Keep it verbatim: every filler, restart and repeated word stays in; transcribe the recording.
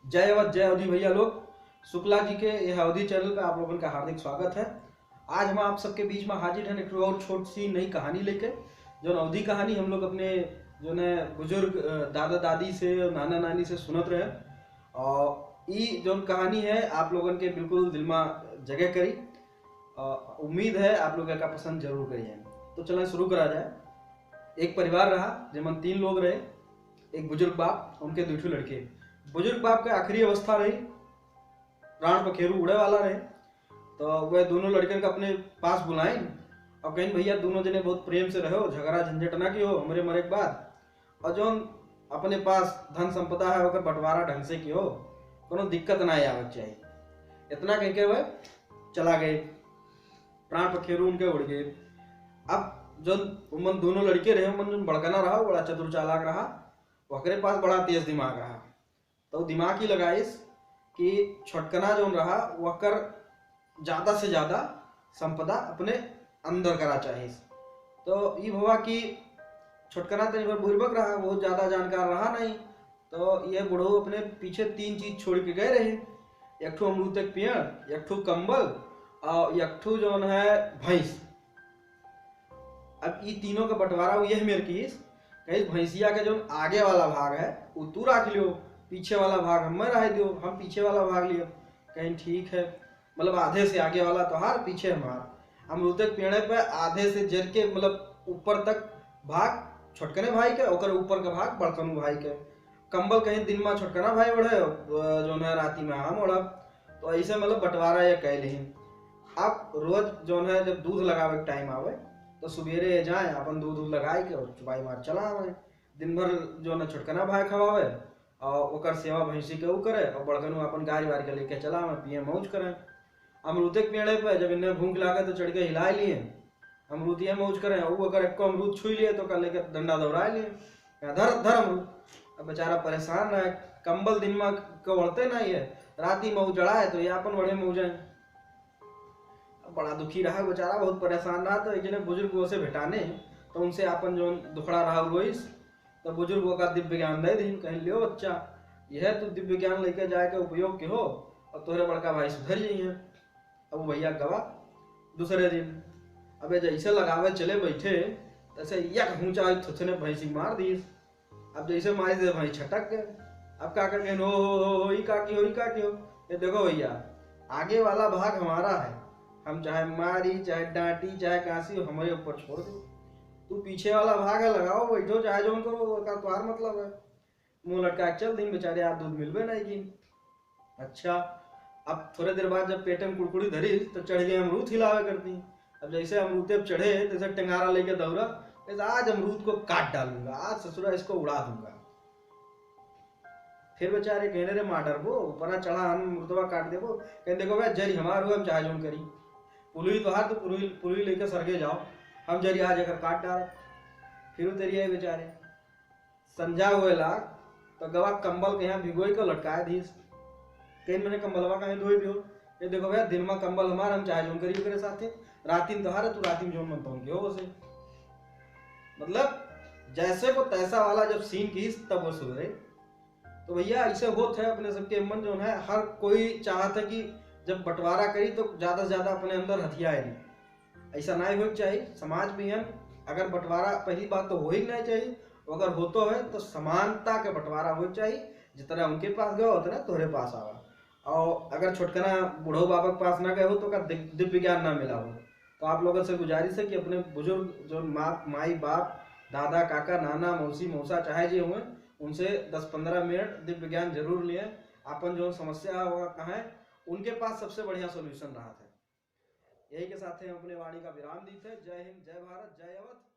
जय अवध, जय अवधी भैया लोग। शुक्ला जी के यह अवधी चैनल पे आप लोगन का हार्दिक स्वागत है। आज हम आप सबके बीच में हाजिर हैं एक ठो और छोट सी नई कहानी लेके, जौन अवधी कहानी हम लोग अपने जौन है बुजुर्ग, अ, दादा दादी से, नाना नानी से सुनत रहे। और ई जौन कहानी है आप लोगन के बिल्कुल दिल में जगह करी। अ, उम्मीद है आप लोग एका पसंद जरूर करिए। तो चलें शुरू करा जाए। एक परिवार रहा जेमन तीन लोग रहे, एक बुजुर्ग बाप, उनके दुइ ठो लड़के। बुजुर्ग बाप के आखिरी अवस्था रही, प्राण पखेरु उड़े वाला रहे। तो वह दोनों लड़कन का अपने पास बुलाइन और कहिन, "भैया, दोनों जने बहुत प्रेम से रहो, झगड़ा झंझट ना किहो हमरे मरे के बाद, और जौन अपने पास धन संपदा है ओकर बंटवारा ढंग से किहो, कोनो दिक्कत ना आवे के चाही।" इतना कह के वह चला गए। प्राण पखेरु उनके उड़ गए। अब जौन उमन दोनों लड़के रहे, उमन जौन बड़कना रहा, बड़ा चतुर चालाक रहा, ओकरे पास बड़ा तेज दिमाग रहा। तो दिमाग ही लगाइस कि छोटकना जौन रहा, वकर ज्यादा से ज्यादा संपदा अपने अंदर करा चाहिस। तो ई भवा कि छोटकना तनी भर बुड़बक रहा, बहुत ज्यादा जानकार रहा नहीं। तो ये बुढ़ऊ अपने पीछे तीन चीज छोड़ के गए रहे, एक ठो अमरूद के पेड़, एक ठो कंबल और एक ठो जौन है भैंस। अब ई तीनों का बंटवारा उ यह मेर कीस, कहिस, "भैंसिया के जौन आगे वाला भाग है, उ तू राख लियो, पीछे वाला भाग हमें रह दियो, हम पीछे वाला भाग लियो।" कहिन, "ठीक है।" मतलब आधे से आगे वाला तोहार, पीछे हमार। अमरूद के पेड़े पे आधे से जर के मतलब ऊपर तक भाग छोटकने भाई के, ओकर ऊपर का भाग बड़कनू भाई के। कंबल कहिन दिन में छोटकना भाई ओढ़े, अ, जौन है राती में हम ओढ़ब। तो ऐसे मतलब बंटवारा ये कह लेहिन। अब रोज जौन है जब दूध लगावे के टाइम आवे तो सुबेरे ये जाए, अपन दूध उध लगाए के और चुपाई मार चला आवे। दिन भर जौन है छोटकना भाई खवावे और ओकर सेवा भैंसी के ऊ करे और बड़कनू अपन गाय वार के लेके चला आवे, पिए मौज करे। अमरूदे के पेड़े पे जब इन्हें भूख लागे तो चढ़ के हिला लिए, अमरूदिया मौज करे, ऊ अगर एको अमरूद छुई लिए तो ओकर लेके डंडा दौड़ा लिए, "धर, धर अमरूद।" अब बेचारा परेशान रहे, कंबल दिन में के ओढ़ते नहीं है, राती में ऊ जड़ाए तो ये अपन ओढ़े मौजाए। अब बड़ा दुखी रहा बेचारा, बहुत परेशान रहा। तो एक जने बुजुर्ग ओसे भेटाने, तो उनसे अपन जौन दुखड़ा रहा रोइस, तो बुजुर्ग ओका दिव्य ज्ञान दे दीन, कहिन, "लियो बच्चा, यह तू दिव्य ज्ञान लेके जाए के उपयोग के हो, और तोहरे बड़का भाई सुधर जाइए।" अब वो भैया गवा दूसरे दिन, अबे जैसे लगावे चले बैठे, तैसे एक हुंचा थुथने भैंसी मार दीस। अब जैसे मारी दे भैंस छटक गए। अब का कर कहिन, "हो, हो, हो, हो, ई का किहो, ई का किहो?" ये देखो भैया, आगे वाला भाग हमारा है, हम चाहे मारी, चाहे डांटी, चाहे कांसी, हमारे ऊपर छोड़ दे। तू पीछे वाला भाग है, लगाओ, बैठो, चाहे जौन करो, ओका तोहार मतलब है। मुंह लटका के चल दीन बेचारे, आज दूध मिलबे नहीं की। अच्छा, अब थोड़े देर बाद जब पेटे में कुड़कुड़ी धरी तो चढ़ गए अमरूद हिलावे करती। अब जैसे अमरूदे पे चढ़े तैसे टेंगारा लेके दौड़ा, "आज अमरूद को काट डालूंगा, आज ससुरा इसको उड़ा दूंगा।" फिर बेचारे कहने, "रे मार डरबो, ऊपरा चढ़ा हम अमरूदवा काट देबो।" कहिन, "देखो भैया, जरी हमार हुए, हम चाहे जौन करी। पुलुई तोहार, तो पुलुई, पुलुई लेके सरगे जाओ, हम जरी आज एकर काट डारब।" फिर उतरी आए बेचारे। संझा होए लाग, तो गवा कंबल के यहाँ भिगोई के लटकाए दीस। कहिन, "मने कंबलवा काहे धोई दियो?" "ये देखो भैया, दिन में कंबल हमार, हम चाहे जौन करी ओकरे साथे, राती में तोहार, तू राती में जौन मन तौन के हो उसे।" मतलब, जैसे को तैसा वाला जब सीन कीस, तब वो सुधरे। तो भैया, ऐसे होत है अपने सबके मन जौन है, हर कोई चाहत है कि जब बंटवारा करी, तो ज्यादा से ज्यादा अपने अंदर हथियाए ली। ऐसा नाहीं होए के चाही। समाज में हन, अगर बंटवारा, पहली बात तो हो ही नहीं चाहिए, अगर होतो है तो समानता के बंटवारा होए के चाही, जितना उनके पास गवा उतना तोहरे पास आवा। और अगर छोटकना बूढ़ो बाबा के पास ना गए हो तो ओका दि-, दिव्य ज्ञान ना मिला हो। तो आप लोगन से गुजारिश है कि अपने बुजुर्ग जो माँ, माई बाप, दादा काका नाना मौसी मौसा चाहे जे हुए, उनसे दस पन्द्रह मिनट दिव्य ज्ञान जरूर लिए। अपन जो समस्या है वो कहें, उनके पास सबसे बढ़िया सॉल्यूशन रहा है। यही के साथ हम अपने वाणी का विराम दीत है। जय हिंद, जय भारत, जय अवध।